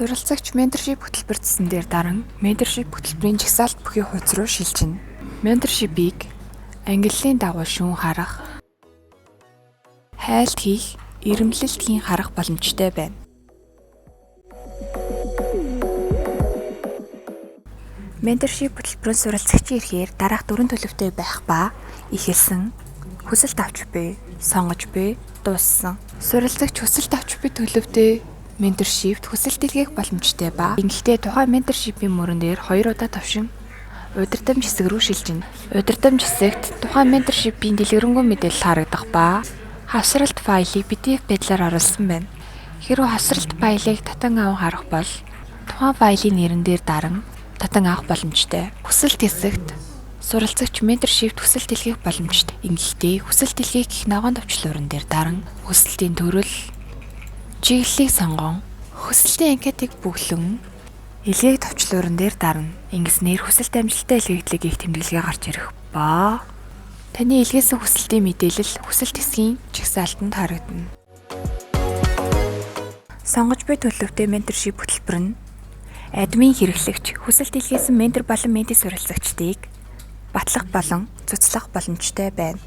Суралцагч mentorship хөтөлбөр цэсэн дээр даран mentorship хөтөлбөрийн жагсаалт бүхий хуудас руу шилжинэ. Mentorship-ийг ангиллалын дагуу шүүн харах, хайлт хийх, эрэмблэлт хийн харах боломжтой байна. Mentorship хөтөлбөрөнд суралцагчийн эрхээр дараах дөрвөн төлөвтэй байх ба эхэлсэн, хүсэлт авч буй, сонгож буй, дууссан. Суралцагч хүсэлт авч буй төлөвтэй mentorship-т хүсэлт илгээх боломжтой ба ингэхдээ тухайн mentorship-ийн мөрөн дээр 2 удаа товшин удирдамж хэсэг рүү шилжинэ. Удирдамж хэсэгт тухайн mentorship-ийн дэлгэрэнгүй мэдээлэл харагдах ба хавсралт файлыг PDF байдлаар оруулсан байна. Хэрэв хавсралт файлыг татан аван харах бол тухайн файлын нэрэн дээр даран татан авах боломжтой. Хүсэлт хэсэгт суралцагч mentorship-т хүсэлт илгээх боломжтой. Ингэхдээ хүсэлт илгээх гэх ногоон товчлууран дээр даран хүсэлтийн төрөл, чиглэлийг сонгон хүсэлтийн анкетыг бөглөн илгээх товчлууран дээр дарна. Ингэснээр хүсэлт амжилттай илгээгдлээ гэх тэмдэглэгээ гарч ирэх ба таны илгээсэн хүсэлтийн мэдээлэл хүсэлт хэсгийн жагсаалтанд харагдана. Сонгож буй төлөвтэй mentorship хөтөлбөр нь админ хэрэглэгч хүсэлт илгээсэн ментор болон mentee суралцагчдыг батлах болон цуцлах боломжтой байна.